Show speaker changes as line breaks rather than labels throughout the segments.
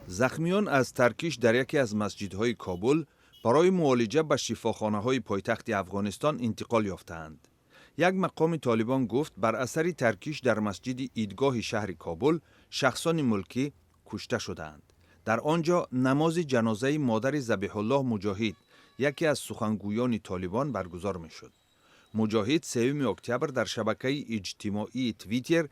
Захмиён аз таркиш дар яке аз масҷидҳои Кобул барои муолиҷа ба шифохонаҳои пойтахти Афғонистон интиқол ёфтаанд. Як мақоми Толибон гуфт, бар асари таркиш дар масҷиди Идгоҳи шаҳри Кобул шахсони мулкӣ кушта шудаанд. Дар он ҷо намози ҷанозаи модари Забиҳуллоҳ Муҷоҳид, яке аз сухангӯёни Толибон, баргузор мешуд. Муҷоҳид 3 октябр дар шабакаи иҷтимоии Твиттер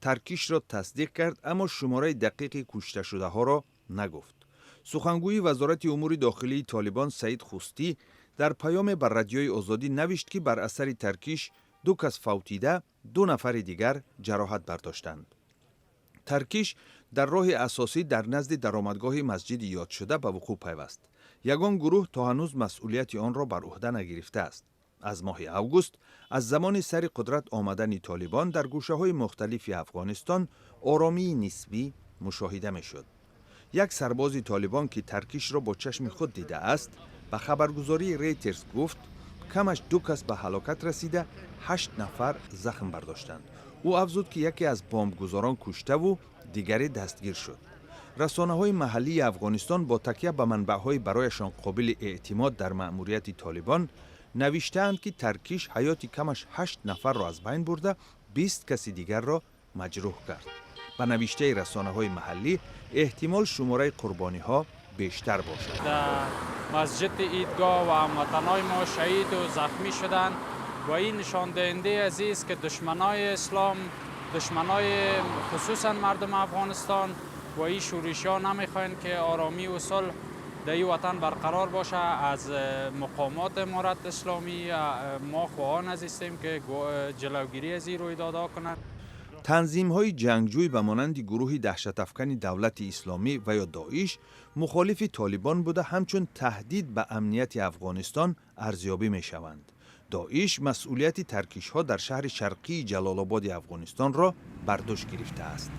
таркишро тасдиқ кард, аммо шумораи дақиқи кушташудаҳоро нагуфт. Сухангӯи Вазорати умури дохилии Толибон Саид Хустӣ дар паёме ба Радиои Озодӣ навишт, ки бар асари таркиш ду кас фавтида, ду нафари дигар ҷароҳат бардоштанд. Таркиш дар роҳи асосӣ дар назди даромадгоҳи масҷиди ёдшуда ба вуқӯъ пайваст. Ягон гурӯҳ то ҳанӯз масъулияти онро бар ӯҳда нагирифтааст. Аз моҳи август, аз замони сари қудрат омадани Толибон, дар гӯшаҳои мухталифи Афғонистон оромии нисбӣ мушоҳида мешуд. Як сарбози Толибон, ки таркишро бо чашми худ дидааст, ба хабаргузории Рейтерс гуфт, камаш ду кас ба ҳалокат расида, ҳашт нафар захм бардоштанд. Ӯ афзуд, ки яке аз бомбгузорон куштаву дигаре дастгир шуд. Расонаҳои маҳаллии Афғонистон бо такя ба манбаъҳои барояшон қобили эътимод дар маъмурияти Толибон навиштаанд, ки таркиш ҳаёти камаш ҳашт нафарро аз байн бурда, 20 каси дигарро маҷрӯҳ кард. Ба навиштаи расонаҳои маҳаллӣ, эҳтимол шумораи қурбониҳо бештар бошад.
Дар масҷиди Идгоҳ ва ҳамватанҳои мо шаҳид و захмӣ шуданд ва ин нишондиҳандаи ازی است که دشمنای اسلام، دشمنای خصوصا مردم افغانستان و این شورشی ها نمیخواهند که آرامی و صلح در این وطن برقرار باشه. از مقامات امارت اسلامی ما خواهان از هستیم که جلوگیری از این رویدادها کنند.
Танзимҳои ҷангҷӯй ба монанди гурӯҳи даҳшатафкани Давлати Исломӣ ва ё Доиш мухолифи Толибон буда, ҳамчун таҳдид ба амнияти Афғонистон арзёбӣ мешаванд. Доиш масъулияти таркишҳо дар шаҳри шарқии Ҷалолободи Афғонистонро бар дӯш гирифтааст.